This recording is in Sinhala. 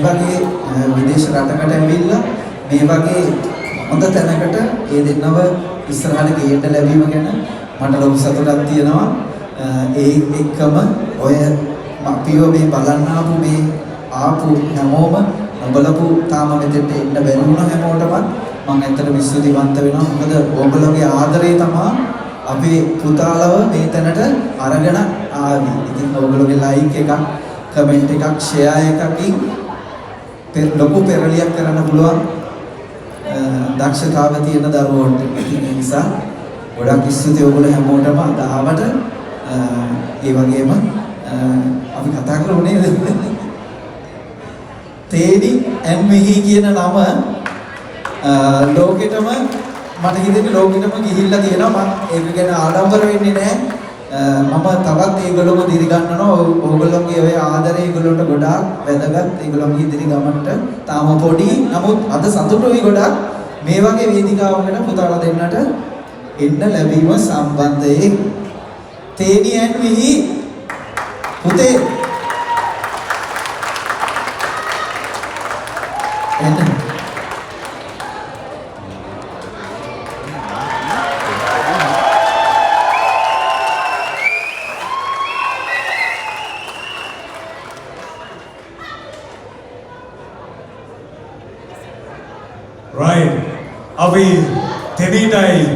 මේ වගේ විදේශ රටකට ඇවිල්ලා මේ වගේ හොඳ තැනකට ඒ දෙන්නව ඉස්සරහට ගේන්න ලැබීම ගැන මට ලොකු සතුටක් තියෙනවා. ඒ එක්කම ඔය අපිව මේ බලන්න ආපු මේ ආපු හැමෝම නොබලපු තාම මෙතෙන්ට එන්න බැරි වුණ හැමෝටම මම ඇත්තටම ස්තුතිවන්ත වෙනවා. මොකද ඕගොල්ලෝගේ ආදරය තමා අපේ පුතාලව මේ තැනට අරගෙන ආවේ. ඉතින් ඕගොල්ලෝගේ ලයික් එකක්, කමෙන්ට් එකක්, ෂෙයා එකකින් ලොකු පෙරලියක් කරන්න පුළුවන් දක්ෂතාව තියෙන දරුවන්ට. ඉතින් ඒ නිසා ගොඩක් ස්තුතියි ඔයගොල්ලෝ හැමෝටම අද ආවට. ඒ වගේම අපි කතා කරමු නේද? තේනි ඇන් මිහි කියන නම ලෝකෙටම මට හිතෙන්නේ ලෝකෙටම ගිහිල්ලා තියෙනවා. මම ඒක ගැන ආඩම්බර වෙන්නේ නැහැ. මම තවත් ඒගොල්ලෝම දිරි ගන්නවා. ඕගොල්ලෝගේ ඔය ආදරය ඒගොල්ලන්ට ගොඩාක් වැදගත්. ඒගොල්ලෝගේ ඉදිරි ගමනට තාම පොඩි. නමුත් අද සතුටුයි ගොඩාක් මේ වගේ වේදිකාවකට පුතාලා දෙන්නට එන්න ලැබීම සම්බන්ධයෙන්. තේනි ඇන් මිහි පුතේ එන්න. Right. අපි තෙනීටයි